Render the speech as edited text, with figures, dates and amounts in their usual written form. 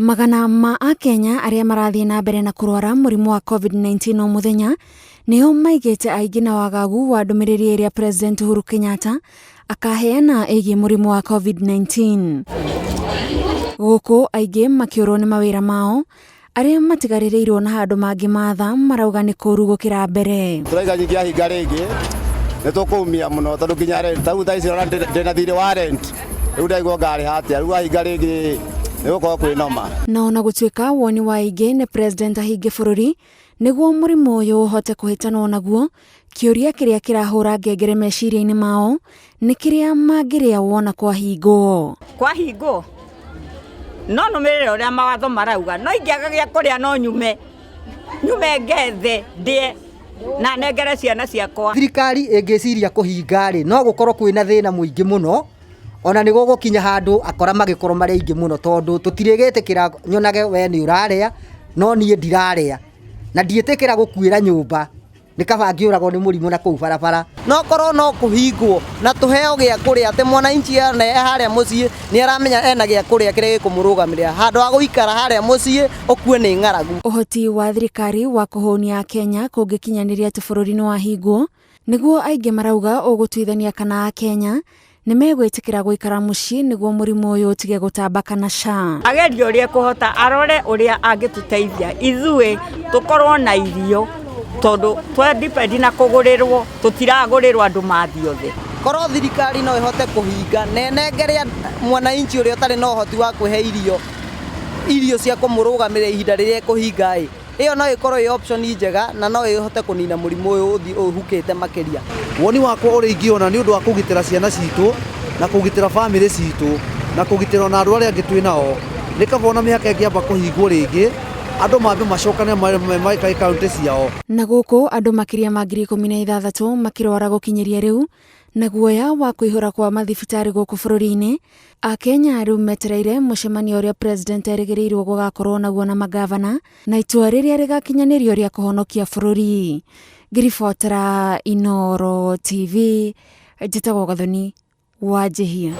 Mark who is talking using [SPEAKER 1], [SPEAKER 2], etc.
[SPEAKER 1] Magana ma Akenya arĩa marathiĩ na mbere na kũrwara mũrimũ wa COVID-19 o mũthenya nĩo maigĩte aingĩ na wagagu wa ndũmĩrĩri ĩrĩa President Uhuru Kenyatta akaheana ĩgiĩ mũrimũ wa COVID-19. Gũkũ aingĩ makĩũrwo nĩ mawĩra mao, arĩa matigarĩrĩirwo na handũ mangĩ matha marauga nĩ kũũru gũkĩra mbere.
[SPEAKER 2] Tũraiga nyingĩ ahinga rĩngĩ nĩ tũkũumia mũno tondũ nginya rent ta rĩu thaa ici ona ndĩna thirĩ wa rent rĩu ndaigua ngarĩha atĩa rĩu ahinga rĩngĩ nĩ gũkorwo kwĩ noma.
[SPEAKER 1] Na ona gũtuĩka woni wa aingĩ nĩ president ahinge bũrũri nĩguo mũrimũ ũyũ ũhote kũhĩtanwo naguo, kĩũria kĩrĩa kĩrahũra ngengere meciria-inĩ mao nĩ kĩrĩa mangĩrĩa wona kwahingwo.
[SPEAKER 3] Kwahingwo no nũmĩrĩre ũrĩa mawatho marauga, no ingĩaga gĩa kũrĩa no nyume nyume ngethe ndĩe na nengere ciana ciakwa.
[SPEAKER 4] Thirikari ĩngĩciria kũhinga rĩ, no gũkorwo kwĩna thĩna mũingĩ mũno, ona nĩ gũgũkinya handũ akora magĩkorwo marĩ aingĩ mũno, tondũ tũtirĩgĩtĩkĩra nyonage we nĩ ũrarĩa no niĩ ndirarĩa, na ndiĩtĩkĩra gũkuĩra nyũmba, nĩ kaba ngĩũragwo nĩ mũrimũ na kũu barabara.
[SPEAKER 5] No korwo no kũhingwo na tũheo gĩa kũrĩa atĩ mwananchi ona e harĩa mũciĩ nĩ aramenya ena gĩa kũrĩa kĩrĩa gĩkũmũrũgamĩrĩra handũ ha gũikara harĩa mũciĩ ũkue nĩ ng'aragu.
[SPEAKER 1] Ũhoti wa thirikari wa kũhũnia Akenya kũngĩkinyanĩria atĩ bũrũri nĩ wahingwo, nĩguo aingĩ marauga ũgũtuithania kana Akenya nĩ megwĩtĩkĩra gũikara mũciĩ nĩguo mũrimũ ũyũ ũtige gũtamba kana ca.
[SPEAKER 3] Agerie ũrĩa ekũhota arore ũrĩa angĩtũteithia ithuĩ tũkorwo na irio tondũ twa depend na kũgũrĩrwo tũtiragũrĩrwo andũ mathiĩ othe.
[SPEAKER 5] Korwo thirikari no ĩhote kũhinga na ĩnengere mwananchi ũrĩa ũtarĩ na ũhoti wa kwĩhe irio, irio cia kũmũrũgamĩrĩra ihinda rĩrĩa ĩkũhinga ĩ, ĩyo no ĩkorwo ĩ option njega na no ĩhote kũnina mũrimũ ũyũ ũthiĩ ũhukĩte makĩria.
[SPEAKER 6] Woni wakwa ũrĩa ingĩona nĩ ũndũ wa kũgitĩra ciana citũ na kũgitĩra bamĩrĩ citũ na kũgitĩra ona andũ arĩa angĩ twĩ nao, nĩ kaba ona mĩhaka ĩngĩamba kũhingwo rĩngĩ, andũ mambe macokane maikare kaũntĩ ciao.
[SPEAKER 1] Na gũkũ andũ makĩria ma 16,000 makĩrwara gũkinyĩria rĩu, na guoya wa kũihũra kwa mathibitarĩ gũkũ bũrũri-inĩ, Akenya rĩu metereire mũcemanio ũrĩa president erĩgĩrĩirwo gũgakorwo naguo na magavana na itua rĩrĩa rĩgakinyanĩrio rĩa kũhonokia bũrũri. Ngĩribotera Inooro TV, njĩtagwo Gathoni Wanjihia.